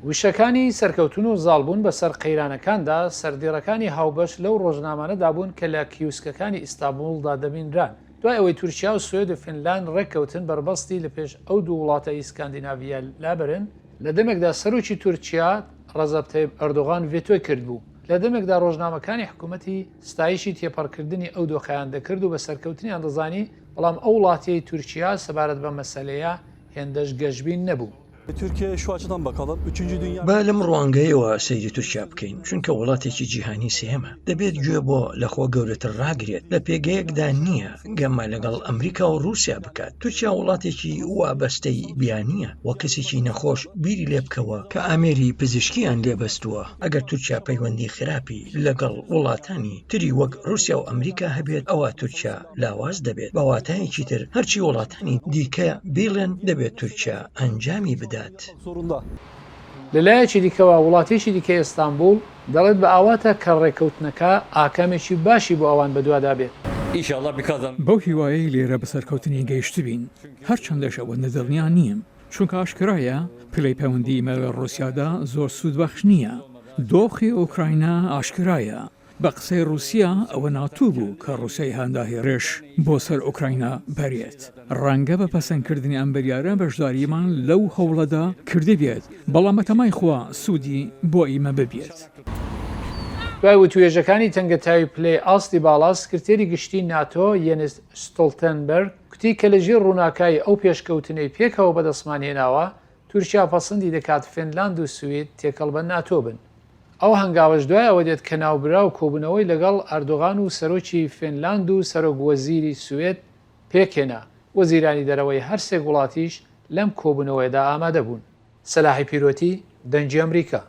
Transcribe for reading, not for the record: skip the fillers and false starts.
وشەکانی سەرکەوتن و زاڵبوون بەسەر قەیرانەکاندا سەردێڕەکانی هاوبەش لەو ڕۆژنامانەدا بوون کە لە کیوسکەکانی ئیستابوڵدا دەبینران. دوای ئەوەی تورکیا و سوێد و فینلاند ڕێککەوتن بەربەستی لە پێش ئەو دوو وڵاتە ئیسکاندیناڤییە لابەرن، لە دەمێکدا سەرۆکی تورکیا ڕەجەب تەیب ئەردۆغان ڤێتۆی کردبوو، لە دەمێکدا ڕۆژنامەکانی حکوومەتی ستایشی تێپەڕکردنی ئەو دۆخەیان دەکرد و بە سەرکەوتنیان دەزانی، بەڵام ئەو وڵاتەی تورکیا سەبارەت بەم مەسەلەیە هێندەش گەشبین نەبوو. با لەم ڕوانگەیەوە سەیری تورکیا بکەین، چونکە وڵاتێکی جیهانی سێیەمە، دەبێت گوێ بۆ لە خۆ گەورەتر ڕاگرێت، لە پێگەیەکدا نییە گەمە لەگەڵ ئەمریکا و ڕووسیا بکات، تورکیا وڵاتێکی وابەستەی بیانییە، وەک کەسێکی نەخۆش بیری لێ بکەوە کە ئامێری پزیشکییان لێ بەستووە، ئەگەر تورکیا پەیوەندی خراپی لەگەڵ وڵاتانی تری وەک ڕووسیا و ئەمریکا هەبێت، ئەوا تورکیا لاواز دەبێت، بە واتایەکی تر هەرچی وڵاتانی دیکە بیڵێن دەبێت تورکیا ئەنجامی بدات. لە لایەکی دیکەوە وڵاتێکی دیکەی ئیستانبوڵ دەڵێت بە ئاواتە کە ڕێککەوتنەکە ئاکامێکی باشی بۆ ئەوان بەدوادا بێت. بەو هیوایەی لێرە بە سەرکەوتنی گەیشتبین، هەرچەندەش ئەوەندە دڵنیا نیم، چونکە ئاشکرایە پلەی پەیوەندی ئیمە لە ڕووسیادا زۆر سوودبەخش نییە. دۆخی ئۆکراینا ئاشکرایە. بە قسەی ڕووسیا ئەوە ناتۆ بوو کە ڕووسیای هاندا هێرش بۆ سەر ئۆکراینا بەرێت. ڕەنگە بە پەسەندکردنی ئەم بریارە بەشداریمان لەو هەوڵەدا کردبێت، بەڵام بەتەمای خوا سوودی بۆ ئیمە ببێت. دوای وتوێژەکانی تەنگەتاوی پلەی ئاستی باڵا، سکرتێری گشتیی ناتۆ یەنس ستۆڵتێنبێرگ کوتی کە لەژێر ڕووناکایی ئەو پێشکەوتنەی پێکەوە بەدەستمان هێناوە، تورکیا پەسندی دەکات فینلاند و سوید تێکەڵ بە ناتۆ بن. ئەو هەنگاوەش دوای ئەوە دێت کە ناوبراو کۆبوونەوەی لەگەڵ ئەردۆغان و سەرۆکی فینلاند و سەرۆک وەزیری سوێد پێکهێنا، وەزیرانی دەرەوەی هەرسێک وڵاتیش لەم کۆبوونەوەیەدا ئامادە بوون. سەلاحی پیرۆتی، دەنگی ئەمریکا.